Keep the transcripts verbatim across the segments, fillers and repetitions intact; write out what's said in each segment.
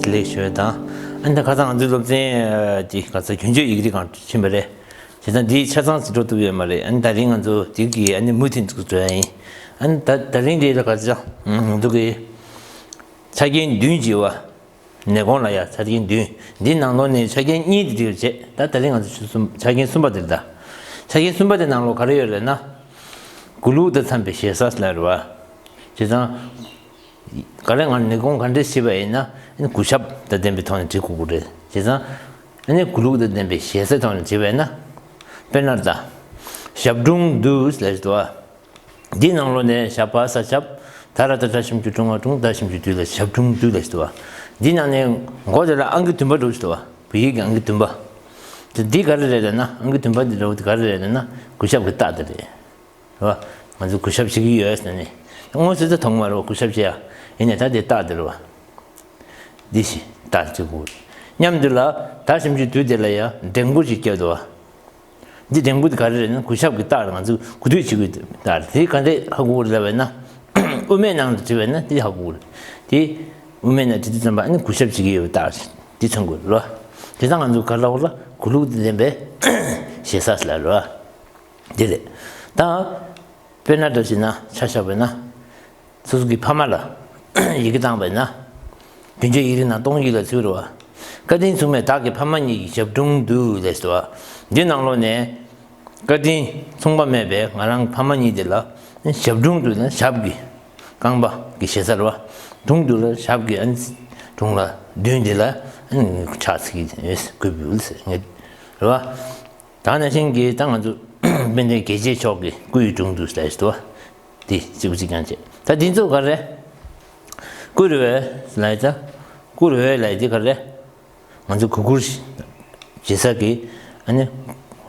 ལེགས་ཞུ་དང་། ཨ་ནི་ད་ཁ་སང་ང་ཚོའི་སློབ་ཚན་དེ་ག་ཚོད་རྒྱུན་སྤྱོད་ཡིག་རིགས་སྒང་ཕྱིན་པ་རེད། བྱས་ཙང་འདིའི་ཆ་ཚང་ཞིག་འགྲོ་ཐུབ་ཡོད་མ་རེད། ཨ་ནི་ད་རིང་ང་ཚོ་དེ་གི་ཨ་ནི་མུ་མཐུད་དུ་འགྲོ་ཡ་ཡིན། ཨ་ནི་ད་ད་རིང་འདི་ལ་ག་ཚོད་ང་ཚོ་གི་ཆ་རྐྱེན་བདུན་བྱས་པ། ནད་གོང་ལ་ཡ་ཆ་རྐྱེན་བདུན། འདི་ནང་ལོགས་ནས་ཆ་རྐྱེན་གཉིས་དེ་འགྲིག་བྱས། ད་ད་རིང་ང་ཚོ་ཆ་གསུམ་ཆ་རྐྱེན་གསུམ་པ་དེ་རེད་ད། ཆ་རྐྱེན་གསུམ་པ་དེ་ནང་ལོགས་ག་རེ་ཡོད་རེད་ན། དགུ་ལུགས་དང་འཚམས་པའི་ཞེ་ས་ལབ་རེད་བ། བྱས་ཙང་། ག་རེ་ང་ནད་གོང་ག་འདྲས་བྱས་པ་ཡིན་ན་གུས་ཞབས་དང་ལྡན་པའི་ཐོག་ནས་བྲིས་དགོས་ཀྱི་རེད། བྱས་ཙང་། དགུ་ལུགས་དང་ལྡན་པའི་ཞེ་སའི་ཐོག་ནས་བྲིས་པ་ཡིན་ན། དཔེར་ན་ད། ཞབས་དྲུང་དུ་ལབ་རེད་བ། འདིའི་ནང་ལོགས་ནས་ཞབས་པ་ས་ཞབས། ད་ར་ད་ད་ཞབས་ཀྱུ་དྲུང་བ་དྲུང་ད་ཞབས་ཀྱུ་དུ་ལ་ཞབས་དྲུང་དུ་ལབ་རེད་བ། འདིའི་ནང་ནས་མགོ་དེ་ལ་ཨང་ཀི་བདུན་པ་འགྲོ་རེད་བ། བོད་ཡིག་གི་ཨང་ཀི་བདུན་པ། དེ་འདི་ག་རེ་རེད་ལབ་ན། ཨང་ཀི་བདུན་པ་འདི་འདྲ་བོ་དེ་ག་རེ་རེད་ལབ་ན་གུས་ཞབས་ཀྱི་རྟགས་དེ་རེད། རེད་བ། ང་ཚོ་གུས་ཞབས་བྱེད་ཀྱི་ཡོད་ཟེར་ནས། དངོས་སུ་ད་མཐོང་མ་རེད་བ། གུས་ཞབས་བྱེད་ཡ། ཡིན་ནའི་ད་དེ་རྟགས་དེ་རེད་བ། འདི་ཞིག་རྟགས་གཅིག་པུ། མཉམ་དུ་ལ་ད་ཞབས་ཀྱུ་དུ་དེ་ལ་ཡ་འགྲེང་བུ་ཞིག་བརྒྱབ་འདུག་བ། འདི་འགྲེང་བུ་དེ་ག་རེ་རེད་ན་གུས་ཞབས་ཀྱི་རྟགས་རེད། ང་ཚོ་གུས་འདུད་བྱེད་དགོས་རྟགས་རེད། དེ་ག་འདྲས་ཧ་གོ་གི་རེད་ལབ་པ་ཡིན་ན། དབུ་མེད་ནང་དུ་བྲིས་པ་ཡིན་ན་དེ་ཧ་གོ་གི་རེད། དེ་དབུ་མེད་ནང་བྲིས་དུས་ཙམ་པ་ཨ་ནི་གུས་ཞབས་བྱེད་ཀྱི་ཡོད་པའི་རྟགས་དེ་མཚོན་དགོས་རེད་བ། དེ་ཙང་ང་ཚོ་ག་རེ་ལབ་དགོས་ལ་གུས་ལུགས་དང་ལྡན་པའི་ཞེ་ས་ལབ་རེད་བ། དེ་རེད། ད། དཔེར་ན་འདྲ་བྱས་ན་ཆ་བཞག་པ་ཡིན་ན། སོ་སོ་གི་ཕ་མ་ལ་ཡི་གེ་བཏང་བ་ཡིན་ན། རྒྱུན་སྤྱོད་ཡིག་རིགས་ནང་གཏོང་ཡིག་ལ་ཚུད་རེད་བ། བཀའ་དྲིན་མཚུངས་མེད་བདག་གི་ཕ་མ་གཉིས་ཀྱི་ཞབས་དྲུང་དུ་ལབ་རེད་བ། འདི་ནང་ལོགས་ནས། བཀའ་དྲིན་མཚུངས་པ་མེད་པའི་ང་རང་ཕ་མ་གཉིས་དེ་ལ་ཞབས་དྲུང་དུ་ན་ཞབས་ཀྱི་རྐང་པ་གི་ཞེ་ས་རེད་བ། དྲུང་དུ་ལ་ཞབས་ཀྱི་ཨ་ནི་དྲུང་ལ་མདུན་དེ་ལ་ཨ་ནི་ཕྱག་འཚལ་གྱི་ཡོད་གུས་འབུལ་ཟེར་ངེས་རེད་བ། ད་ནང་བཞིན་གྱི་ད་ང་ཚོ་དཔལ་ལྡན་རྒྱལ་བྱེད་མཆོག་གི་སྐུའི་དྲུང་དུ་ལབ་ཡས་དོ། དེ་གཅིག་པུ་གཅིག་རྐྱང་བྱས། ད་འདི་ཚོ་ག་རེ། བཀུར་འོས་ལབ་ཡས་ད། བཀུར་འོས་ལབ་ཡས་འདི་ག་རེ། ང་ཚོ་གུས་བཀུར་བྱེད་ས་གི་ཨ་ནི་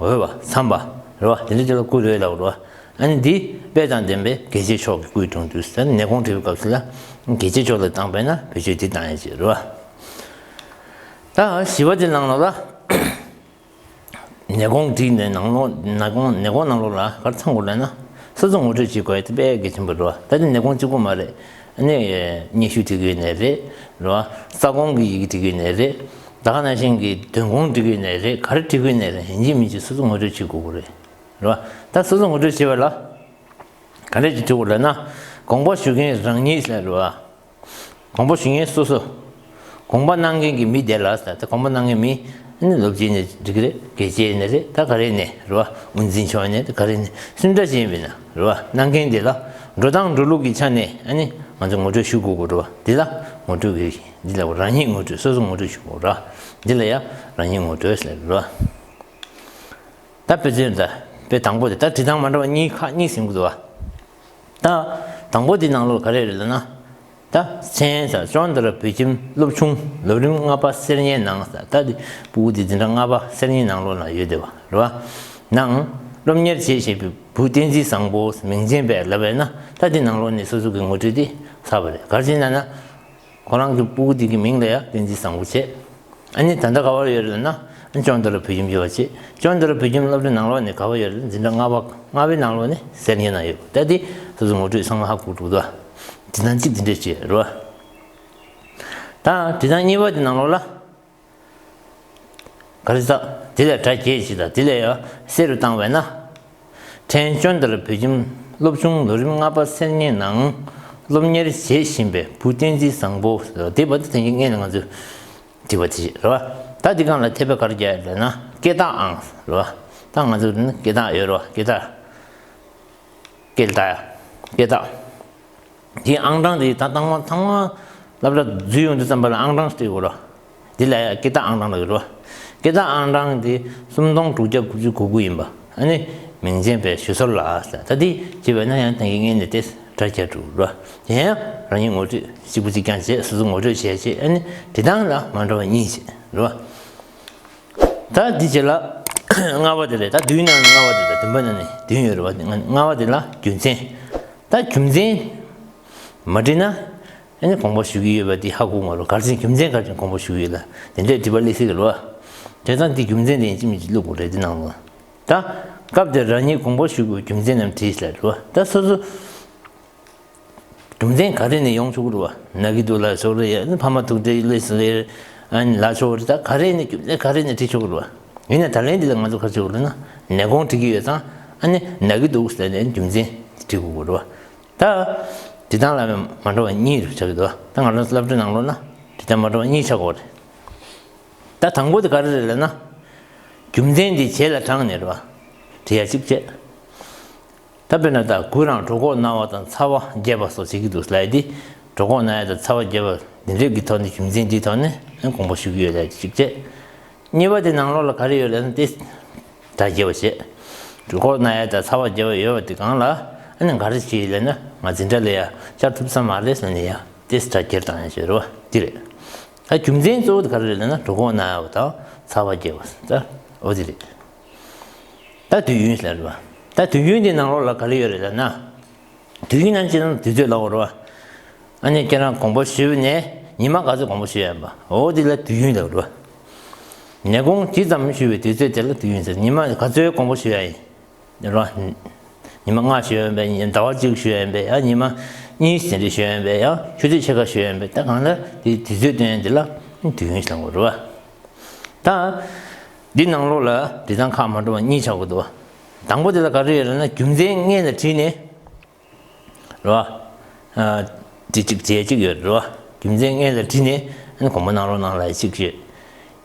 འོས་པ་འཚམས་པ་རེད་བ། དེ་འདྲ་དེ་ལ་བཀུར་འོས་ལབ་རེད་བ། ཨ་ནི་འདི་དཔལ་དང་ལྡན་པའི་རྒྱལ་བྱེད་མཆོག་གི་སྐུའི་དྲུང་དུ་ཟེར་ནས་ནད་གོང་བྲིས་པའི་སྐབས་སུ་ལ་རྒྱལ་བྱེད་མཆོག་ལ་བཏང་པས་ན་བེད་སྤྱོད་འདི་བཏང་ཡས་ཅིག་རེད་བ། ད་བཞི་པ་དེ་ནང་ལོགས་ལ། ནད་གོང་བྲིས་ནས་ནང་ལོགས་ནད་གོང་ནད་གོང་ནང་ལོགས་ལ་ག་རེ་ཚང་དགོས་ལབ་ན། སོ་སོ་ངོ་སྤྲོད་བྱེད་དགོས་ཡ་དེ་དཔེ་གལ་ཆེན་པོ་རེད་བ། ད་དེ་ནད་གོང་གཅིག་པོ་མ་རེད། ཨ་ནི་སྙན་ཞུ་བྲིས་ཀྱི་ཡོད་ནའི་རེད། རེད་བ། ས་ཁོངས་ཀྱི་ཡི་གེ་བྲིས་ཀྱི་ཡོད་ནའི་རེད། ད་ག་ནང་བཞིན་གྱི་དོན་ཁུངས་བྲིས་ཀྱི་ཡོད་ནའི་རེད། ག་རེ་བྲིས་ཀྱི་ཡོད་ནའི་རེད། ཡིན་གཅིག་མིན་གཅིག་སོ་སོ་ངོ་སྤྲོད་བྱེད་དགོས་ཀྱི་རེད། རེད་བ། ད་སོ་སོ་ངོ་སྤྲོད་བྱེད་པ་ལ་ག་འདྲས་ཅིག་བྲིས་དགོས་ལབ་ན། དགོངས་པ་ཞུ་མཁན་རང་ཉིད་ལབ་རེད་བ། དགོངས་པ་ཞུ་མཁན་སོ་སོ། དགོངས་པ་གནང་མཁན་གྱི་མི་དེ་ལ་ཟེར། ད་དགོངས་པ་གནང་མཁན་མི་ནི་སློབ་སྤྱི་ནས་འགྲིག་གི་རེད། དགེ་ཆེ་ནས་རེད། ད་ག་རེ་ནས་རེད་བ། དབུ་འཛིན་མཆོག་ནས་ད་ག་རེ་ནས་སུ་འདྲ་ཞིག་ཡིན་པ་ཡིན་ན་རེད་བ། གནང་མཁན་དེ་ལ་འགྲོ་སྟངས་འགྲོ་ལུགས་ཀྱི་ཆ་ནས་ཨ་ནི་ང་ཚོ་ངོ་སྤྲོད་ཞུ་དགོས་ཀྱི་རེད་བ། འདི་ལ་ངོ་སྤྲོད་ཀྱི་འདི་ལ་རང་ཉིད་ངོ་སྤྲོད་སོ་སོ་ངོ་སྤྲོད་ཞུ་དགོས་རེད་བ། འདི་ལ་ཡང་རང་ཉིད་ངོ་སྤྲོད་ཟེར་རེད་བ། ད་དཔེ་མཚོན་ད་དཔེ་དང་པོ་དེ་ད་བྲིས་སྟངས་མ་འདྲ་བ་གཉིས་ཁག་གཉིས་ཟིན་གྱི་འདུག་བ། ད་དང་པོ་དེ་ནང་ལོགས་ག་རེ་རེད་ལབ་ན། ད་མཚན་ཟེར་ཅོན་ཏ་ར་བོད་ཁྱིམ་སློབ་ཆུང་ལོ་རིམ་ལྔ་པ་སེར་ཉའི་ནང་ཟེར། ད་དེ་སྤུ་གུ་དེ་འཛིན་གྲྭ་ལྔ་པ་སེར་ཉའི་ནང་ལོགས་ན་ཡོད་བསྡད་པ་རེད་བ། ནང་སློབ་གཉེར་བྱེད་བཞིན་པའི་བུ་བསྟན་འཛིན་བཟང་པོ་མིང་ཅན་པས་ལབ་པས་ན། ད་དེ་ནང་ལོགས་ནས་སོ་སོ་གི་ངོ་སྤྲོད་དེ་ཚར་བ་རེད། ག་རེ་བྱས་ན་ན། ཁོ་རང་གི་སྤུ་གུ་དེ་གི་མིང་ལ་ཡང་བསྟན་འཛིན་བཟང་པོ་བྱས། ཨ་ནི་ད་ལྟ་ག་པར་ཡོད་རེད་ན། ཅོན་ཏ་ར་བོད་ཁྱིམ་ཡོད་པ་བྱས། ཅོན་ཏ་ར་བོད་ཁྱིམ་སློབ་གྲྭ་ནང་ལོགས་ནས་ག་པར་ཡོད་རེད། འཛིན་གྲྭ་ལྔ་པ་ལྔ་པའི་ནང་ལོགས་ནས་སེར་ཉའི་ནང་ཡོད། ད་དེ་སོ་སོ་ངོ་སྤྲོད་ཚང་མ་ཧ་གོ་འགྲོ་གི་འདུག་དེ་ནང་གཅིག་དེ་འདྲས་བྱས་རེད་བ། ད་དེ་དང་གཉིས་པ་དེ་ནང་ལོགས་ལ། ག་རེ་ཟ། དེ་ལས་གྲ་རྒྱས་ཤིག་དང་དེ་ལས་ཡང་གསལ་རུ་བཏང་བས་ན། ཕྲན་ཅོན་ཏ་ར་བོད་ཁྱིམ་སློབ་ཆུང་ལོ་རིམ་ལྔ་པ་སེར་ཉའི་ནང་སློབ་གཉེར་བྱེད་བཞིན་པའི་བུ་བསྟན་འཛིན་བཟང་པོ། དེ་བར་དུ་དེང་གི་སྔས་ལ་ང་ཚོས་བྲིས་པ་དེ་རེད་བ། ད་འདི་སྒང་ལ་ཐེབས་པ་ག་རེ་རྒྱག་ཡ་ལབ་ན་སྐད་གྲགས་ཨང་རེད་བ། ད་ང་ཚོ་ནི་སྐད་གྲགས་ཡོད་རེད་བ། སྐད་གྲགས། སྐད་གྲགས་ཡ། སྐད་གྲགས། དེའི་ཨང་གྲངས་དེ་ད་ཚང་མ་ཚང་མ་སློབ་གྲྭ་འཛུལ་ཡོང་དུས་ཙམ་པ་ལ་ཨང་གྲངས་སྤྲད་དགོས་རེད། འདི་ལ་ཡ་སྐད་གྲགས་ཨང་གྲངས་ལབ་ཀྱི་རེད་བ། སྐད་གྲགས་ཨང་གྲངས་དེ་སུམ་སྟོང་དྲུག་བརྒྱ་དགུ་བཅུ་གོ་དགུ་ཡིན་པ། ཨ་ནི་མིང་ཅན་པས་ཞུ་སོར་ལ་ཟེར། ད་འདི་བྱས་པས་ན་ཡང་ད་གིན་སྔས་ནས་དེ་གྲ་རྒྱས་འགྲོ་རེད་བ། དེ་ཡང་རང་ཉིད་ངོ་སྤྲོད་གཅིག་པུ་གཅིག་རྐྱང་བྱས། སོ་སོ་ངོ་སྤྲོད་བྱས་བྱས། ཨ་ནི་བྲིས་སྟངས་ལ་མ་འདྲ་བ་གཉིས་བྱས་རེད་བ། ད་འདི་རྗེས་ལ་ལྔ་པ་དེ་རེད། ད་བདུན་ནང་ནས་ལྔ་པ་དེ་རེད། བདུན་པ་ནང་ནས་བདུན་ཡོད་རེད་བ། ལྔ་པ་དེ་ལ་རྒྱུ་མཚན། ད་རྒྱུ་མཚན་མ་བྲིས་ན་ཨ་ནི་དགོངས་པ་ཞུ་གི་ཡོད་པ་འདི་ཧ་གོ་མ་རེད། ག་རེ་བྱས་རྒྱུ་མཚན་ག་རེ་བྱས་དགོངས་པ་ཞུ་གི་ཡོད་ལ་དེ་འདྲས་འབྲི་བ་སླེབས་སྲིད་ཀྱི་རེད་བ། བྱས་ཙང་འདི་རྒྱུ་མཚན་དེ་ཡིན་གཅིག་མིན་གཅིག་བླུག་དགོས་རེད་འདི་ནང་ལ། ད་སྐབས་དེར་རང་ཉིད་དགོངས་པ་ཞུ་དགོས་རྒྱུ་མཚན་རྣམས་བྲིས་ལབ་རེད་བ། ད་སོ་སོ། རྒྱུ་མཚན་ག་རེ་ནས་ཡོང་ཆོག་གི་རེད་བ། ན་གི་འདུག་ལབ་ཆོག་རེད། ཨ་ནི་ཕ་མ་ཐུག་འཕྲད་ལས་ཟེར། ཨ་ནི་ལབ་ཆོག་རེད། ད་ག་རེ་ནས་རྒྱུ་མཚན་ག་རེ་ནས་བྲིས་ཆོག་གི་རེད་བ། ཡིན་ན་ད་ལན་འདི་ལ་ང་ཚོ་ག་རེ་བྱེད་དགོས་ལབ་ན། ནད་གོང་བྲིས་ཀྱི་ཡོད་ཙང་ཨ་ནི་ན་གི་འདུག་ཟེར་ནས་རྒྱུ་མཚན་བྲིས་དགོས་ཀྱི་རེད་བ། ད་འབྲི་སྟངས་ལ་མ་འདྲ་བ་གཉིས་རེ་ཆགས་ཀྱི་འདུག་ད་ང་རང་ཚོ་སློབ་གྲྭའི་ནང་ལོགས་ན་འབྲི་སྟངས་མ་འདྲ་བ་གཉིས་ཆགས་ཀྱི་ཡོད་རེད། ད་དང་པོ་དེ་ག་རེ་རེད་ལབ་ན། རྒྱུ་མཚན་འདི་བྱས་ལ་དྲངས་ནས་རེད་བ། བྲིས་ཡ་གཅིག་བྱས། ད་དཔེར་ན་ད་གུ་རུའང་གྲོད་ཁོག་ན་བ་དང་ཚ་བ་རྒྱས་པ་སོགས་བྱེད་ཀྱི་འདུག་ལབ་ཡ་འདི། གྲོད་ཁོག་ན་ཡ་དང་ཚ་བ་རྒྱས་པ་འདི་འདྲས་ཀྱི་ཐོག་ནས་རྒྱུ་མཚན་འདིའི་ཐོག་ནས་དགོངས་པ་ཞུ་གི་ཡོད་ལབ་ཡ་གཅིག་བྱས། གཉིས་པ་དེ་ནང་ལོགས་ལ་ག་རེ་ཡོད་ལབ་ན་དེ། སྒྲ་རྒྱས་པ་བྱས། གྲོད་ཁོག་ན་ཡ་དང་ཚ་བ་རྒྱས་པ་ཡོད་པ་དེ་གང་ལ་ཨ་ནི་ག་རེ་བྱེད་ལབ་ན་ང་འཛིན་གྲྭ་ལ་ཡ་བཅར་ཐུབ་ས་མ་རེད་ཟེར་ནས་ཡ་དེ་སྒྲ་རྒྱས་བཏང་ཡ་བྱས་རེད་བ་འདི་རེད། ད་རྒྱུ་མཚན་གཙོ་བོ་དེ་ག་རེ་རེད་ལབ་ན་གྲོད་ཁོག་ན་ཡ་བ་དང་ཚ་བ་རྒྱས་པ་ད་འོ་དེ་རེད། ད་དུས་ཡུན་ཟེར་བ། ད་དུས་ཡུན་དེ་ནང་ལོགས་ལ་ག་རེ་ཡོད་རེད་ལབ་ན། དུས་ཡུན་ནང་ཅི་ནང་དུས་ཚོད་ལབ་དགོས་རེད་བ། ཨ་ནི་ཁྱེད་རང་དགོངས་པ་ཞུས་ནས་ཉི་མ་ག་ཚོད་དགོངས་པ་ཞུ་ཡ་ཡིན་པ། འོ་དེ་ལ་དུས་ཡུན་ལབ་དགོས་རེད་བ། ནད་གོང་ཇི་ཙམ་ཞུས་པའི་དུས་ཚོད་དེ་ལ་དུས་ཡུན་ཟེར། ཉི་མ་ག་ཚོད་དགོངས་པ་ཞུ་ཡ་ཡིན། རེད་བ། ཉི་མ་ལྔ་ཞུ་ཡ་ཡིན་པས། ཟླ་བ་གཅིག་ཞུ་ཡ་ཡིན་པས། ཡང་ཉི་མ་གཉིས་ཟིན་རེ་ཞུ་ཡ་ཡིན་པས། ཡང་ཆུ་ཚོད་ཕྱེད་ཀ་ཞུ་ཡ་ཡིན་པས། ད་གང་ལྟར་དེ་དུས་ཚོད་སྟོན་ཡ་དེ་ལ་དུས་ཡུན་ཟེར་དགོས་རེད་བ། ད། འདི་ནང་ལོགས་ལ་འབྲི་སྟངས་ཁག་མ་འདྲ་བ་གཉིས་ཆགས་ཀྱི་འདུག་དང་པོ་དེ་ལ་ག་རེ་ཡོད་ལབ་ན་རྒྱུ་མཚན་སྔོན་ལ་བྲིས་ནས། རེད་བ། ཨ། འདི་གཅིག་བྱས་གཅིག་ཡོད་རེད་བ། རྒྱུ་མཚན་སྔོན་ལ་བྲིས་ནས་ཨ་ནི་དགོངས་པ་གནང་རོགས་གནང་ལབ་གཅིག་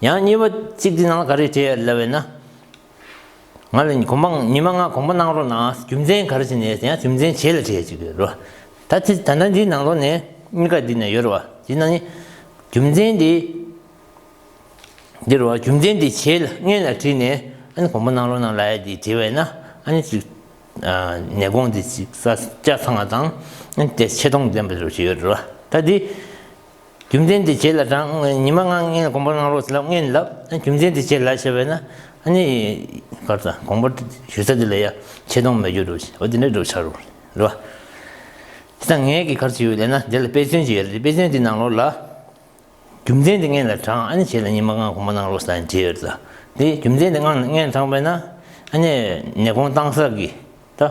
ཡོད། ཡང་གཉིས་པ་གཅིག་འདི་ནང་ལ་ག་རེ་བྲིས་ཡོད་ལབ་པས་ན། ང་ལ་དགོངས་པ་ཉི་མ་ལྔ་དགོངས་པ་གནང་རོགས་གནང་། རྒྱུ་མཚན་ག་རེ་བྱས་ནས་ཡང་རྒྱུ་མཚན་བྱས་ལ་བྲིས་ཡོད་གཅིག་ཡོད་རེད་བ། ད་ཚེ་ད་ལྟ་འདིའི་ནང་ལོགས་ནས་གཉིས་ཀ་འདི་ནས་ཡོད་རེད་བ། འདི་ནང་ནས་རྒྱུ་མཚན་འདི། འདིར་བ་རྒྱུ་མཚན་འདི་བྱས་ལ་སྔོན་ལ་བྲིས་ནས་ཨ་ནི་དགོངས་པ་གནང་རོགས་གནང་ལབ་ཡ་འདི་བྲིས་པས་ན་ཨ་ནི་ཅིག་ཨ། ནད་གོང་འདི་ཅིག་ས་ཆ་ཚང་བ་དང་ཨ་ནི་དེ་ཆེ་མཐོང་ལྡན་པ་རུ་ཞིག་ཡོད་རེད་བ། ད་འདི་རྒྱུ་མཚན་འདི་བྱས་ལ་དྲངས་ཉི་མ་ལྔ་སྔོན་ལ་དགོངས་པ་གནང་རོགས་ཟེར་ལབ་སྔོན་ལབ་ཨ་ནི་རྒྱུ་མཚན་འདི་བྱས་ལ་བཤད་པས་ན་ཨ་ནི་གར་ས་དགོངས་པ་ཞུ་ས་འདི་ལ་ཡ་ཆེ་མཐོང་མེད་རྒྱུ་རུ་ཞིག་འོ་འདི་འདྲ་འགྲོ་ཆགས་རུ་རེད་བ། དེ་ད་ངས་ཀྱི་གར་ཅིག་ཡོད་ལས་ན་འདི་ལ་དཔེ་མཚོན་ཅིག་ཡོད་རེད། དཔེ་མཚོན་འདི་ནང་ལོགས་ལ། རྒྱུ་མཚན་དེ་སྔོན་ལ་དྲངས་ཨ་ནི་རྗེས་ལ་ཉི་མ་ལྔ་དགོངས་པ་གནང་རོགས་ཟེར་བྲིས་ཡོད་ལ། དེ་རྒྱུ་མཚན་དེ་སྔོན་སྔོན་དྲངས་པས་ན་ཨ་ནི་ནད་གོང་བཏང་ས་གི་ད་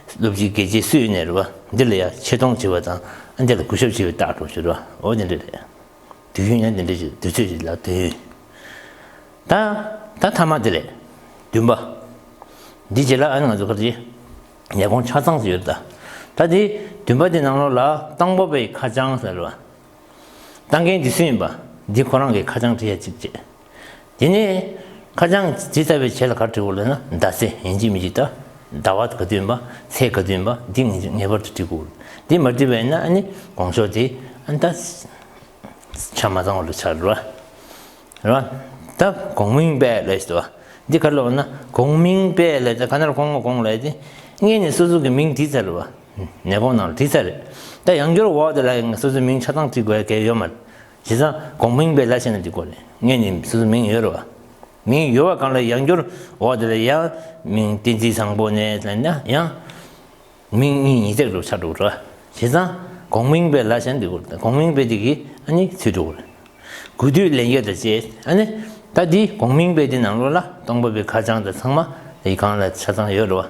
སློབ་སྤྱི་དགེ་ཆེ་སུ་ཡིན་ནའི་རེད་བ། འདི་ལ་ཡ་ཆེ་མཐོང་བྱེད་པ་དང་ཨ་འདི་ལ་གུས་ཞབས་བྱེད་པའི་རྟགས་འགྲོ་ཞུ་རེད་བ། འོ་དེ་འདྲ་རེད། དུས་ཡུན་ཡང་དེ་འདྲ་ཞིག་དུས་ཚོད་ཞིག་ལ་དུས་ཡུན། ད་ད་ཐ་མ་དེ་རེད། བདུན་པ། འདི་རྗེས་ལ་ཨ་ནི་ང་ཚོ་ག་རེ་ནད་གོང་ཆ་ཚང་ཞིག་ཡོད་རེད་ད། ད་དེ་བདུན་པ་དེ་ནང་ལོགས་ལ་དང་པོ་པའི་ཁ་བྱང་ཟེར་བ། བཏང་མཁན་འདི་སུ་ཡིན་པ། འདི་ཁོ་རང་གི་ཁ་བྱང་བྲིས་ཡ་གཅིག་བྱས། དེ་ནས་ཁ་བྱང་བྲིས་ཚར་བའི་རྗེས་ལ་ག་རེ་བྲིས་དགོས་ལབ་ན་ཟླ་ཚེས་ཡིན་གཅིག་མིན་གཅིག་ད། ཟླ་བ་ག་དུས་ཡིན་པ་ཚེས་ག་དུས་ཡིན་པ་འདི་ངེས་ངེས་པར་དུ་བྲིས་དགོས། འདི་མ་བྲིས་པ་ཡིན་ན་ཨ་ནི་དགོངས་ཞོར་དེ་ཨ་ནི་ད་ཆ་མ་ཚང་བ་ལ་ཆགས་རེད་བ། རེད་བ། ད་གོང་མིང་པས་ལབ་ཞིག་འདུག་བ། འདི་ག་རེ་ལབ་ན་གོང་མིང་པས་ལབ་ད་ག་ན་རེ་གོང་མ་གོང་ལབ་དེ་སྔོན་ནས་སོ་སོ་གི་མིང་བྲིས་ཚར་རེད་བ། ནད་གོང་ནང་ལ་བྲིས་ཚར་རེད། ད་ཡང་བསྐྱར་འོག་དེ་ལ་ཡང་སོ་སོའི་མིང་ཆ་ཚང་བྲིས་དགོས་ཡ་གལ་ཡོད་མ་རེད། བྱས་ཙང་གོང་མིང་པས་ལབ་བྱས་ན་འགྲིག་གོ་རེད། ངས་ནི་སོ་སོའི་མིང་ཡོད་རེད་བ། མིང་ཡོད་པ་གང་ལ་ཡང་བསྐྱར་འོག་དེ་ལ་ཡང་མིང་བསྟན་འཛིན་བཟང་པོ་ནས་ལབ་ན་ཡང་མིང་གཉིས་ཉིས་བརྩེགས་རུ་ཆགས་འགྲོ་རེད་བ། བྱས་ཙང་གོང་མིང་པས་ལབ་བྱས་ན་འགྲིག་གོ་རེད། གོང་མིང་པས་དེ་གིས་ཨ་ནི་ཚུད་འགྲོ་གོ་རེད། དགོས་དུས་ལེན་རྒྱུ་དང་བཅས་ཨ་ནི་ད་འདི་གོང་མིང་པས་དེ་ནང་ལོགས་ལ་སྟོང་པ་པའི་ཁ་བྱང་དང་ཚང་མ་དེ་གང་ལ་ཆ་ཚང་ཡོད་རེད་བ།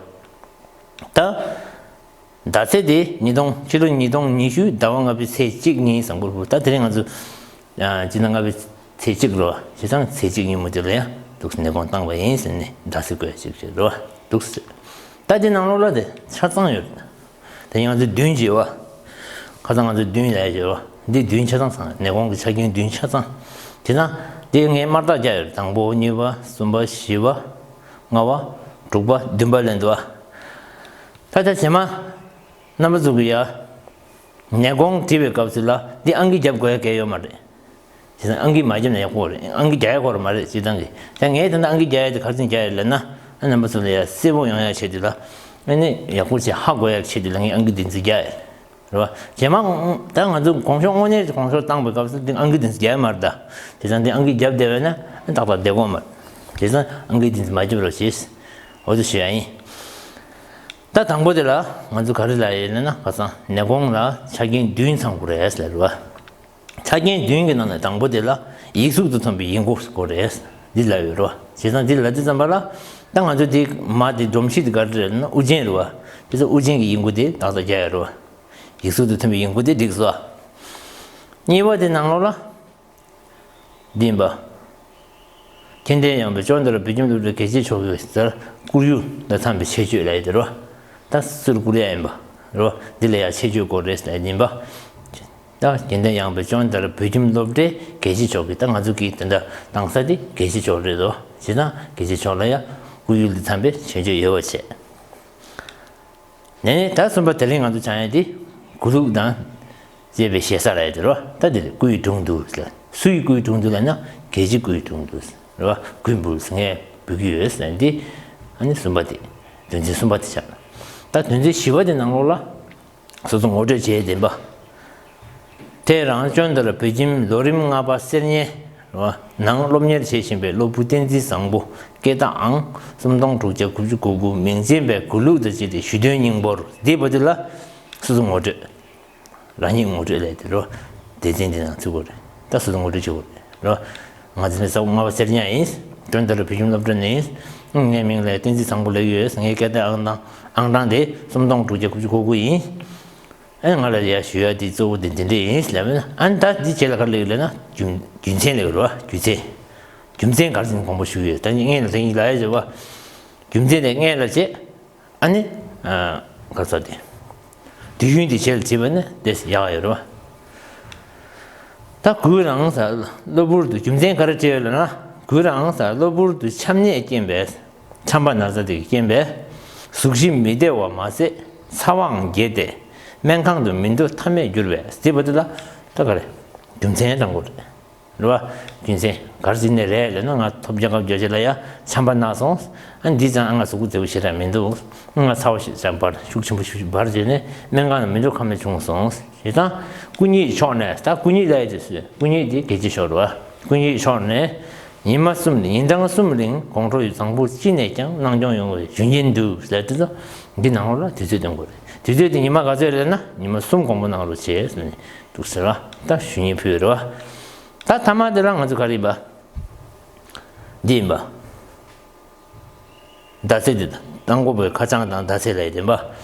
ད། ཟླ་ཚེས་དེ་ཉིས་སྟོང་ཕྱི་ལོ་ཉིས་སྟོང་ཉི་ཤུ་ཟླ་བ་ལྔ་པའི་ཚེས་གཅིག་ཉིན་བཟང་པོར་ཕུལ། ད་དེ་རིང་ང་ཚོ་ཨ་སྤྱི་ཟླ་ལྔ་པའི་ཚེས་གཅིག་རེད་བ། བྱས་ཙང་ཚེས་གཅིག་ཉིན་མོ་དེ་ལ་ཡང་འདུག་སེ་ནད་གོང་བཏང་བ་ཡིན་ཟེར་ནས་ཟླ་ཚེས་བཀོད་ཅིག་བྱས་རེད་བ། འདུག་སེ་ད་དེ་ནང་ལོགས་ལ་དེ་ཆ་ཚང་ཡོད། དེ་ང་ཚོ་བདུན་བྱས་བ། ཁ་སང་ང་ཚོ་བདུན་ལས་བྱས་བ། འདི་བདུན་ཆ་ཚང་ཚང་ནད་གོང་གི་ཆ་རྐྱེན་བདུན་ཆ་ཚང་། བྱས་ཙང་དེ་ངས་དམར་རྟགས་བརྒྱབ་ཡོད། དང་པོ་གཉིས་པ་གསུམ་པ་བཞི་པ་ལྔ་པ་དྲུག་པ་བདུན་པ་ལས་འདུག་བ། ད་ལྟ་རྗེས་མ་རྣམ་པ་ཚོ་གི་ཡ། ནད་གོང་བྲིས་པའི་སྐབས་སུ་ལ་འདི་ཨང་ཀི་རྒྱབ་དགོས་ཡ་གལ་ཡོད་མ་རེད། བྱས་ཙང་ཨང་ཀི་མ་རྒྱབ་ན་ཡག་པོ་རེད། ཨང་ཀི་རྒྱག་ཡ་ཁོ་ར་མ་རེད་སྤྱིར་བཏང་གི། ད་ངས་ད་ལྟ་ཨང་ཀི་རྒྱག་ཡ་དེ་ག་རེ་བྱས་རྒྱག་ཡ་ལབ་ན་ཨ་རྣམ་པ་ཚོ་ལ་ཡ་གསལ་པོ་ཡོང་ཡ་ཆེད་དུ་ལ་ཨ་ནི་ཡག་པོ་བྱས་ཧ་གོ་ཡ་ཆེད་དུ་ལ་ངས་ཨང་ཀི་འདི་ཚོ་རྒྱག་ཡ་རེད་བ། རྗེས་མ་ད་ང་ཚོ་གོང་ཞོག་དངོས་གནས་གོང་ཞོག་བཏང་པའི་སྐབས་སུ་འདི་ཨང་ཀི་འདི་ཚོ་རྒྱག་ཡ་མ་རེད་ད། བྱས་ཙང་འདི་ཨང་ཀི་རྒྱབ་བསྡད་པས་ན་ཨ་ཏག་ཏག་བསྡད་དགོས་མ་རེད། བྱས་ཙང་ཨང་ཀི་འདི་ཚོ་མ་རྒྱབ་རོགས་བྱེད། འོ་དེ་ཞུ་ཡ་ཡིན། ད་དང་པོ་དེ་ལ་ང་ཚོ་ག་རེ་ལབ་ཡོད་ལབ་ན་ཁ་སང་ནད་གོང་ལ་ཆ་རྐྱེན་བདུན་ཚང་དགོས་རེད་ཟེར་བ། ཆ་རྐྱེན་བདུན་གྱི་ནང་ནས་དང་པོ་དེ་ལ་ཡིག་གཟུགས་སུ་མཚོན་པའི་ཡིག་མགོ་དགོས་རེད། འདི་ལབ་ཡོད་རེད་བ། བྱས་ཙང་འདི་ལབ་དུས་ཙམ་པ་ལ་ད་ང་ཚོ་འདི་མ་དེ་སྒྲོམ་གཞི་དེ་ག་རེ་རེད་ལབ་ན་དབུ་ཅན་རེད་བ། དེ་ཚོ་དབུ་ཅན་གྱི་ཡིག་མགོ་དེ་ཏག་ཏག་རྒྱག་ཡོད་རེད་བ། ཡིག་གཟུགས་དང་མཐུན་པའི་ཡིན་དགོས་དེ་འགྲིག་སོ། གཉིས་པ་དེ་ནང་ལོགས་ལ། འདི་ཡིན་པ། མཁྱེན་ལྡན་ཡངས་པའི་ཅོན་ཏ་ར་བོད་ཁྱིམ་སློབ་གྲྭའི་དགེ་ཆེ་མཆོག་གིས་ཟེར་བཀུར་འོས་ལ་འཚམ་པའི་ཆེ་བརྗོད་ལབ་ཡ་དེ་རེད་བ། ད་སུར་བཀུར་ཡ་ཡིན་པ། རེད་བ། འདི་ལ་ཡང་ཆེ་བརྗོད་དགོས་རེད་ཟེར་ཡ་ཡིན་པ། ད་མཁྱེན་ལྡན་ཡངས་པའི་ཅོན་ཏ་ར་བོད་ཁྱིམ་སློབ་གྲྭའི་དགེ་ཆེ་མཆོག་གིས། ད་ང་ཚོ་གིས་དེ་འདྲ་བཏང་ས་དེ་དགེ་ཆེ་མཆོག་རེད་དོ། བྱས་ཙང་དགེ་ཆེ་མཆོག་ལ་ཡང་བཀུར་འོས་ལ་འཚམ་པའི་ཆེ་བརྗོད་ཡོད་པ་བྱས། ནས་ནས་ད་གསུམ་པ་དེ་རིང་ང་ཚོ་སྦྱང་ཡ་དེ། གུས་ལུགས་དང་བཅས་པའི་ཞེ་ས་ལབ་ཡ་དེ་རེད་བ། ད་དེ་ལ་སྐུའི་དྲུང་དུ་ཟེར། སུའི་སྐུའི་དྲུང་དུ་ལབ་ན་དགེ་ཆེ་སྐུའི་དྲུང་དུ་ཟེར་རེད་བ། གུས་འབུལ་ཟེར་ངས་འབུལ་གྱི་ཡོད་ཟེར་འདི། ཨ་ནི་གསུམ་པ་དེ། དོན་ཚན་གསུམ་པ་དེ་ཆགས། ད་དོན་ཚན་བཞི་པ་དེ་ནང་ལོགས་ལ། སོ་སོ་ངོ་སྤྲོད་བྱས་བདེན་པ། དེ་རང་ཅོན་ཏ་ར་བོད་ཁྱིམ་ལོ་རིམ་ལྔ་པ་གསེར་ཉའི་ནང་སློབ་གཉེར་བྱེད་བཞིན་པའི་སློབ་བུ་བསྟན་འཛིན་བཟང་པོ་སྐད་བརྡ་ཨང་གསུམ་སྟོང་དྲུག་བརྒྱ་དགུ་བཅུ་གོ་དགུ་མིང་ཅན་པའི་གུས་ལུགས་དང་བཅས་ཏེ་ཞུ་དོན་སྙིང་པོར་འདས་པ་དེ་ལ་སོ་སོ་ངོ་སྤྲོད། རང་ཉིད་ངོ་སྤྲོད་ལས་དེ་རོ། སྡེ་ཚན་འདི་ནང་ཚུད་དགོས་རེད། ད་སོ་སོ་ངོ་སྤྲོད་བྱེད་དགོས་རེད་རོ། ང་འཛིན་གྲྭ་ས་ཁུག་ལྔ་པ་གསེར་ཉ་ཡིན། ཅོན་ཏ་ར་བོད་ཁྱིམ་སློབ་གྲྭ་ནས་ཡིན། ངའི་མིང་ལ་བསྟན་འཛིན་བཟང་པོ་ལབ་ཡོད། ངའི་སྐད་བརྡའི་ཨང་དང་ཨང་གྲངས་དེ་གསུམ་སྟོང་དྲུག་བརྒྱ་དགུ་བཅུ་གོ་དགུ་ཡིན། ཨ་ནི་ང་ལ་ཡ་ཞུ་ཡ་དེ་གཙོ་བོ་དེ་འདི་འདྲས་ཡིན་ལབ་ན། ཨ་ནི་ད་འདི་རྗེས་ལ་ག་རེ་ལབ་ཡོད་ལབ་ན་རྒྱུ་རྒྱུ་མཚན་ལབ་ཡོད་རེད་བ། རྒྱུ་མཚན། རྒྱུ་མཚན་ག་རེ་ཡིན་དགོངས་པ་ཞུ་ཡོད། ད་ངས་ལ་དེ་ཡིན་ལབ་ཡ་བྱས་བ། རྒྱུ་མཚན་དེ་ངས་ལ་བྱས། ཨ་ནི། ཨ། ག་རེ་ཟེར་དེ། དུས་ཡུན་དེ་རྗེས་ལ་བྱས་པ་ནི་དེ་ཡག་ཡོད་རེད་བ། ད་གུས་རང་ས་གློ་བུར་དུ་རྒྱུ་མཚན་ག་རེ་བྲིས་ཡོད་ལབ་ན། གུས་རང་ས་གློ་བུར་དུ་ཆམ་ནད་རྐྱེན་པས་ཆམ་པ་ན་ཚ་དེ་གི་རྐྱེན་པས་གཟུགས་གཞི་མི་བདེ་བ་མ་ཟད་ཚ་བའང་རྒྱས་ཏེ་སྨན་ཁང་དུ་མི་འགྲོ་ཐབས་མེད་གྱུར་པས་ཟེར་བ་དེ་ལ་ད་ག་རེ་རྒྱུ་མཚན་དྲང་པོ་རེད། རེད་བ། རྒྱུ་མཚན་ག་རེ་བྱས་ནས་རེད་ལབ་ན། ང་ཐོབ་རྒྱལ་ཁབ་རྒྱལ་སྤྱི་ལ་ཡ་ཆམ་པ་ན་སོང་། ཨ་འདི་ཙང་ང་གཟུགས་པོ་བདེ་པོ་ཞེ་དྲག་མི་འདུག་ང་ཚ་བ་ཞེ་དྲག་འབར། ཤུགས་ཆེན་པོ་ཞིག་འབར་བྱས་ནས་སྨན་ཁང་ལ་མི་འགྲོ་ཁ་མེད་བྱུང་སོང་། བྱས་ཙང་སྐུ་ཉིད་མཆོག་ནས། ད་སྐུ་ཉིད་ལབ་ཡ་དེ་སུ། སྐུ་ཉིད་དེ་དགེ་བྱེད་མཆོག་རེད་བ། སྐུ་ཉིད་མཆོག་ནས་ཉི་མ་གསུམ། ཉིན་གྲངས་གསུམ་རིང་དགོང་དྲོ་ཡི་བཟང་པོ་ཅི་ནས་ཀྱང་གནང་སྐྱོང་ཡོང་བའི་ཞུ་སྙིང་འདུག་ཟེར་དུས་ཙང་འདི་ནང་ལོགས་ལ་དུས་ཚོད་སྟོན་དགོས་རེད། དུས་ཚོད་དེ་ཉི་མ་ག་ཚོད་རེད་ན་ཉི་མ་གསུམ་གོང་པོ་གནང་རོགས་བྱེད་ཟེར་ནས་འདུག་ཟེར་བ། ད་ཞུ་སྙིང་ཕུལ་རེད་བ། ད་མཐའ་མ་དེ་ལ་ང་ཚོ་ག་རེ་ཡིན་པ། འདི་ཡིན་པ། མདའ་རྩེ་འདི་དང་། དང་པོ་པའི་ཁ་བྱང་དང་མདའ་རྩེ་ལ་ཡི་དེ་ཡིན་པ།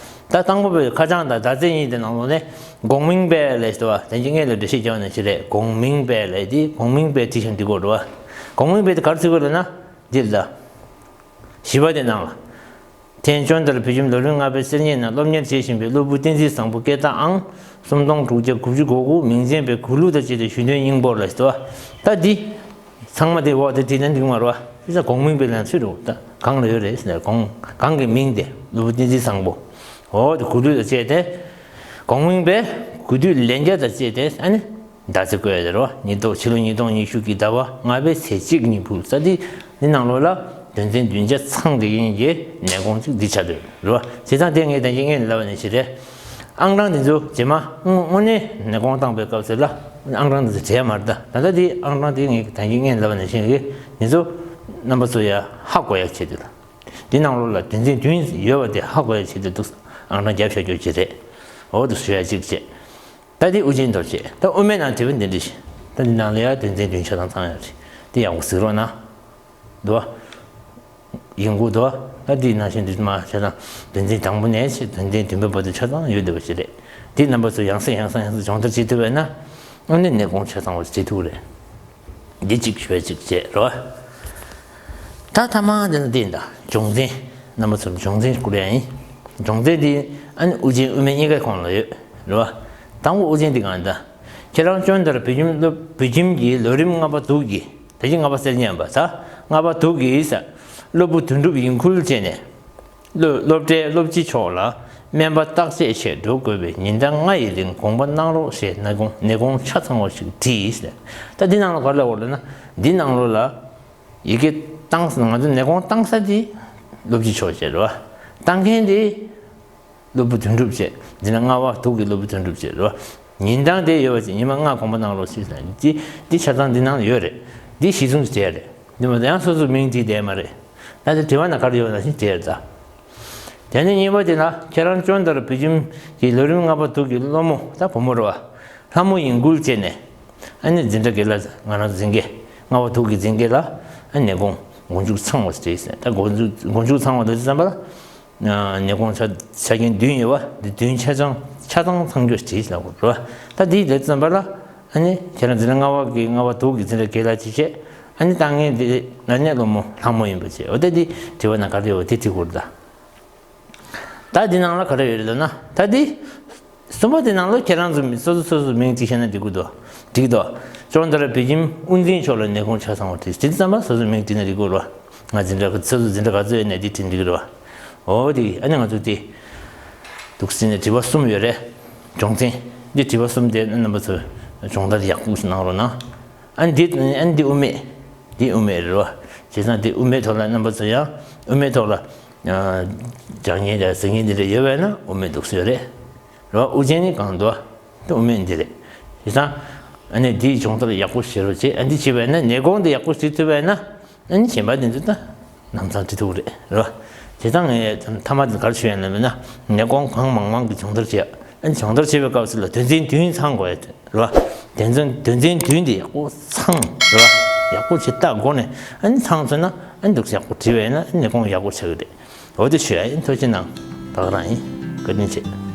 ད་དང་པོ་པའི་ཁ་བྱང་དང་མདའ་རྩེ་གཉིས་དེ་ནང་ལོགས་ནས་གོང་མིང་པས་ལས་ཟེར་བ། དེ་གཉིས་ལ་འགྲེལ་བཤད་རྒྱག་ནས་ཅི་རེད། གོང་མིང་པས་ལས་དེ། གོང་མིང་པས་དེ་བཞིན་འདི་དགོས་རེད་བ། གོང་མིང་པས་དེ་ག་རེ་ཟེར་དགོས་ལབ་ན། འདི་ལ། བཞི་པ་དེ་ནང་ལ། དེང་ཅོན་ཏ་ར་བོད་ཁྱིམ་ལོ་རིམ་ལྔ་པའི་གསེར་ཉའི་ནང་སློབ་གཉེར་བྱེད་བཞིན་པའི་སློབ་བུ་བསྟན་འཛིན་བཟང་པོ་སྐད་བརྡ་ཨང་གསུམ་སྟོང་དྲུག་བརྒྱ་དགུ་བཅུ་གོ་དགུ་མིང་ཅན་པའི་གུས་ལུགས་དང་བཅས་ཏེ་ཞུ་དོན་སྙིང་པོར་ལ་ཟེར་བ། ད་འདི། ཚང་མ་དེ་འོག་དེ་བྲིས་ན་འགྲིག་མ་རེད་བ། དེ་ཚོ་གོང་མིང་པའི་ལན་ཚུད་འགྲོ། ད་གང་ལ་ཡོད་རེད་ཟེར་ན། གོང་གང་གི་མིང་དེ་སློབ་བུ་བསྟན་འཛིན་བཟང་པོ། འོག་དེ་གུས་ལུགས་དང་བཅས་ཏེ། གོང་མིང་པའི་གུས་འདུད་ལན་བརྒྱ་དང་བཅས་ཏེ། ཨ་ནི། མདའ་རྩེ་བཀོད་ཡ་དེ་རོ། ཉིས་སྟོང་། ཕྱི་ལོ་ཉིས་སྟོང་ཉི་ཤུ་གི་ཟླ་བ་ལྔ་པའི་ཚེས་གཅིག་ཉིན་ཕུལ་ས། འདི་འདི་ནང་ལོགས་ལ་དོན་ཚན་བདུན་ཆ་ཚང་བསྡད་མཁན་གྱི་ནད་གོང་ཅིག་འདི་ཆགས་འདུག་རོ། བྱས་ཙང་དེ་ངས་ད་གིན་སྔོན་ལབ་པ་ནང་བཞིན་རེད། ཨང་གྲངས་འདི་ཚོ་རྗེས་མ་དངོས་དངོས་གནས་ནད་གོང་བཏང་པའི་སྐབས་སུ་ལ་ཨང་གྲངས་འདི་ཚོ་བྲལ་མ་རེད། ད་ད་ལྟ་འདི་ཨང་གྲངས་འདི་ངས་ད་གིན་སྔོན་ལབ་པ་ནང་བཞིན་གྱི་འདི་ཚོ་རྣམ་པ་ཚོ་ཡ་ཧ་གོ་ཡ་ཆེད་དུ་ལ། འདི་ནང་ལོགས་ལ་དོན་ཚན་བདུན་ཡོད་པ་དེ་ཧ་གོ་ཡ་ཆེད་དུ་འདུག་ཨང་གྲངས་བརྒྱབ་བཞག་རྒྱུ་ཅིག་རེད། འོ་དེ་ཞུ་ཡ་གཅིག་བྱས། ད་དེ་དབུ་ཅན་མདོར་བྱས། ད་དབུ་མའི་ནང་དྲི་བ་འདི་འདྲ་ཞིག་ད་འདི་ནང་ལ་ཡ་དོན་ཚན་བདུན་ཆ་ཚང་ཚང་ཡོད་རེད། དེ་ཡག་པོ་གཟིགས་རོགས་གནང་། འདུག་བ། ཡིན་དགོས་འདུག་བ། ད་དེའི་ནང་བཞིན་འདི་མ་ཆ་ཚང་དོན་ཚན་དང་པོ་ནས་བྱས་དོན་ཚན་བདུན་པའི་བར་དུ་ཆ་ཚང་ཡོད་བསྡད་པ་ཞིག་རེད། དེ་རྣམ་པ་ཚོ་ཡང་སེ་ཡང་སེ་ཡང་སེ་སྦྱོང་བརྡར་བྱེད་ཐུབ་པས་ན། དངོས་གནས་ནད་གོང་ཆ་ཚང་བ་བྱེད་ཐུབ་རེད། འདི་གཅིག་ཞུ་བ་གཅིག་བྱས་རོ། ད་ཐ་མ་འདི་ན་འདི་ཡིན། ད་སྦྱོང་ཚན། རྣམ་པ་ཚོར་སྦྱོང་ཚན་བསྐུར་ཡ་ཡིན། སྦྱོང་ཚན་འདི་ཨ་ནི་དབུ་ཅན་དབུ་མེད་གཉིས་ཀའི་ཁོངས་ལ་ཡོད་རེད་བ། དང་པོ་དབུ་ཅན་འདི་གང་ཡིན། ད་ཁྱེད་རང་ཅོན་ཏ་ར་བོད་ཁྱིམ་སློབ་བོད་ཁྱིམ་གྱི་ལོ་རིམ་ལྔ་པ་དྲུག་གི། ད་གིན་ལྔ་པ་གསེར་ཉའི་ཡིན་པ། ད་ལྔ་པ་དྲུག་གི་ས་སློབ་བུ་དོན་གྲུབ་ཡིན་ཁུལ་བྱས་ནས། སློབ་སློབ་གྲྭའི་སློབ་སྤྱི་མཆོག་ལ་སྨན་པ་བརྟག་དཔྱད་ཆེད་འགྲོ་དགོས་པས་ཉིན་གྲངས་ལྔ་ཡི་རིང་དགོངས་པ་གནང་རོགས་ཞེས་ནད་གོང་ནད་གོང་ཆ་ཚང་བ་ཞིག་བྲིས་ཟེར། ད་འདི་ནང་ལ་ག་རེ་ལབ་དགོས་ལབ་ན། འདི་ནང་ལོགས་ལ་ཡི་གེ་བཏང་ས། ང་ཚོ་ནད་གོང་བཏང་ས་དེ་སློབ་སྤྱི་མཆོག་བྱས་རེད་བ། བཏང་མཁན་དེ་སློབ་བུ་དོན་གྲུབ་བྱས། འདི་ན་ལྔ་པ་དྲུག་གི་སློབ་བུ་དོན་གྲུབ་བྱས་རེད་བ། ཉིན་གྲངས་དེ་ཡོད་པ་ཅིག་ཉི་མ་ལྔ་དགོངས་པ་གནང་རོགས་ཞེས་ཟེར། འདི་འདི་ཆ་ཚང་འདི་ནང་ལ་ཡོད་རེད། འདི་གཞི་བཟུང་བྱས་རེད། འདི་མ་ཡང་སོ་སོའི་མིང་བྲིས་བསྡད་མ་རེད། ད་དེ་དྲི་བ་ན་ག་རེ་ཡོད་ན་ཞིག་བྲིས་རེད་ད། དེ་ནས་གཉིས་པ་དེ་ལ་ཁྱེད་རང་ཅོན་ཏ་ར་བོད་ཁྱིམ་གྱི་ལོ་རིམ་ལྔ་པ་དྲུག་གི་སློབ་མོ། ད་བུ་མོ་རེད་བ། ལྷ་མོ་ཡིན་ཁུལ་བྱས་ནས། ཨ་ནི་འཛིན་གྲྭ་དགེ་ལགས་ང་རང་འཛིན་གྲྭ་ལྔ་པ་དྲུག་གི་འཛིན་གྲྭ་ལ་ཨ་ནི་ནད་གོང་མགོ་མཇུག་ཚང་བ་ཞིག་བྲིས་ཟེར། ད་མགོ་མཇུག་མགོ་མཇུག་ཚང་བ་འདུག་བསམ་པ་ལ། ནད་གོང་ཆ་ཆ་རྐྱེན་བདུན་ཡོད་བ། འདི་བདུན་ཆ་ཚང་ ཆ་ཚང་ཚང་རྒྱུ་བྲིས་ལབ་དགོས་རེད་བ། ད་འདི་ལས་ཙམ་པ་ལ་ཨ་ནི་ཁྱེད་རང་འཛིན་གྲྭ་ལྔ་པ་གི་ལྔ་པ་དྲུག་གི་འཛིན་གྲྭ་རྒན་ལགས་ཅིག་བྱས། ཨ་ནི་ད་ངས་འདི་ན་ནས་སློབ་མོ་ལྷ་མོ་ཡིན་པ་བྱས། འོ་ད་འདི་དྲི་བ་ན་ག་རེ་ཡོད་དེ་དྲི་དགོས་རེད་ད། ད་འདི་ནང་ལ་ག་རེ་ཡོད་རེད་ལབ་ན། ད་འདི་གསུམ་པ་དེ་ནང་ལ་ཁྱེད་རང་ཚོ་མི་སོ་སོ་སོ་སོ་མིང་བྲིས་ཤེས་ན་འགྲིག་གི་འདུག་འགྲིག་འདུག་ཅོག་འདི་ལ་བོད་ཁྱིམ་དབུ་འཛིན་མཆོག་ལ་ནད་ཁུངས་ཆ་ཚང་བ་བྲིས། དེ་ཙམ་པ་སོ་སོ་མིང་བྲིས་ན་འགྲིག་གི་རེད་བ། ང་འཛིན་གྲྭ་སོ་སོ་འཛིན་གྲྭ་ག་ཚོད་ཡོད་ནས་དེ་བྲིས་འགྲིག་གི་རེད་བ། འོ་དེ་ཨ་ནི་ང་ཚོ་དེ་འདུག་ཟེར་ནས་དྲི་བ་གསུམ་ཡོད་རེད། སྦྱོང་ཚན། འདི་དྲི་བ་གསུམ་དེ་རྣམ་པ་ཚོས་སྦྱོང་བརྡར་ཡག་པོ་ཞིག་གནང་རོགས་གནང་། ཨ་ནི་འདི་ཨ་ནི་འདི་དབུ་མེད། འདི་དབུ་མེད་རེད་བ། བྱས་ཙང་འདི་དབུ་མེད་ཐོག་ལ་རྣམ་པ་ཚོ་ཡང་དབུ་མེད་ཐོག་ལ་སྦྱང་མཁན་དང་གཟིགས་མཁན་འདི་འདྲ་ཡོད་པས་ན་དབུ་མེད་འདུག་ཟེར་རེད། རེད་བ། དབུ་ཅན་ནི་གང་འདུག་བ། དེ་དབུ་མེད་འདི་རེད། བྱས་ཙང་ཨ་ནི་འདིའི་སྦྱོང་བརྡར་ཡག་པོ་བྱེད་རོགས་བྱེད། ཨ་འདི་བྱས་པས་ན་ནད་གོང་འདི་ཡག་པོ་ཞིག་ཐུབ་པས་ན། ཨ་ནི་གཞན་པ་དེ་ཚོ་ད་ནམ་ཚང་ཁྲི་ཐུག་རེད་རེད་བ། དེ་དང་ངས་མཐའ་མ་དེ་ག་རེ་ཞུ་ཡ་ཡིན་ལབ་ན། ནད་གོང་གང་མང་མང་གི་སྦྱོང་བརྡར་བྱེད་ཡ། ཨ་ནི་སྦྱོང་བརྡར་བྱེད་པའི་སྐབས་སུ་ལ་དོན་ཚན་བདུན་ཚང་དགོས་ཡ་རེད་བ། དོན་ཚན་དོན་ཚན་བདུན་དེ་ཡག་པོ་ཚང་རེད་བ། ཡག་པོ་བྱེད་སྟངས་སྒོ་ནས་ཨ་ནི་ཚང་ཚོད་ན་ཨ་ནི་འདུག་ཡག་པོ་བྲིས་པ་ཡིན་ན་ཨ་ནི་ནད་གོང་ཡག་པོ་ཆགས་ཀྱི་རེད། འོ་དེ་ཞུ་ཡ་ཡིན། ཐུགས་རྗེ་གནང་། ད་ག་རང་ཡིན། བཀའ་དྲིན་ཆེ།